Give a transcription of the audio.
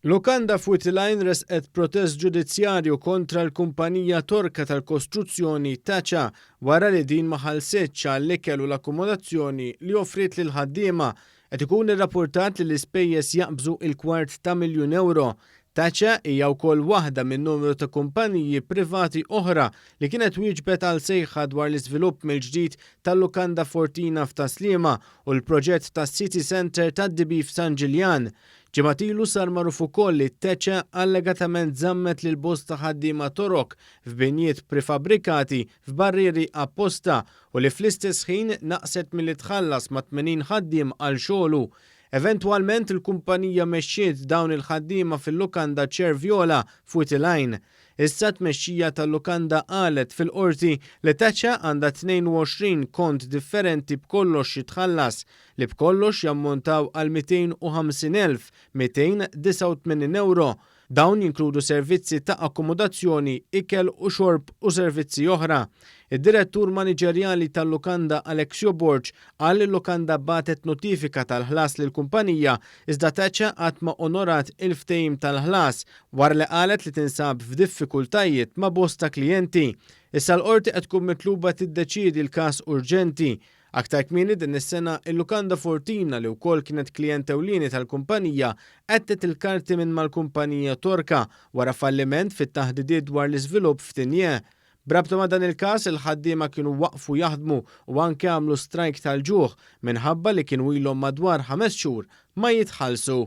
Lukanda f'Wied il-Għajn ressqet protest ġudizzjarju kontra l-kumpanija Torka tal-kostruzzjoni Taca wara li din ma ħallsitx għall-ikel u l-akkomodazzjoni li offriet lill-ħaddiema. Qed ikun irrappurtat li l-ispejjeż jaqbżu il-kwart ta' miljun ewro. Taca hija wkoll waħda minn numru ta' kumpaniji privati oħra li kienet wieġbet għal sejħa dwar l-iżvilupp mill-ġdid tal-Lukanda Fortina f'Tas-Sliema u l-proġett tas-City Centre tad-DB f'San Ġiljan. Ġimgħat ilu sar magħruf ukoll li Teċe allegatament żammet lil bosta ħaddiema Torok f'binjiet prefabbrikati f'barrieri apposta u li fl-istess ħin naqset milli tħallas ma' 80 ħaddiem għal xogħlu. Eventwalment il-kumpanija mexxiet dawn il-ħaddiema fil-lukanda Ċervjola f'Wied il-Għajn. Issa t-tmexxija tal-lukanda qalet fil-Qorti li Teċe għandha 22 kont differenti b'kollox xi tħallas, li b'kollox jammontaw għal 250,289 ewro. Dawn jinkludu servizzi ta' akkomodazzjoni, ikel u xorb u servizzi oħra. Id-direttur maniġerjali tal-lukanda Alexio Borg qal li l-lukanda bagħtet notifika tal-ħlas lill-kumpanija iżda Teċe qatt ma onorat il-ftehim tal-ħlas wara li qalet li tinsab f'diffikultajiet ma' bosta klijenti. Issa l-qorti qed tkun mitluba tiddeċiedi l-każ urġenti. Aktar kmieni din is-sena il-Lukanda Fortina, li wkoll kienet klient ewlieni tal-kumpanija, għettet il-karti minn mal-kumpanija Torka wara falliment fit-taħdidiet dwar l-iżvilupp f'Tignè. B'rabta ma' dan il-każ, il-ħaddiema kienu waqfu jaħdmu u anke għamlu strajk tal-ġuħ minħabba li kienu ilhom madwar 5 xhur ma jitħallsu.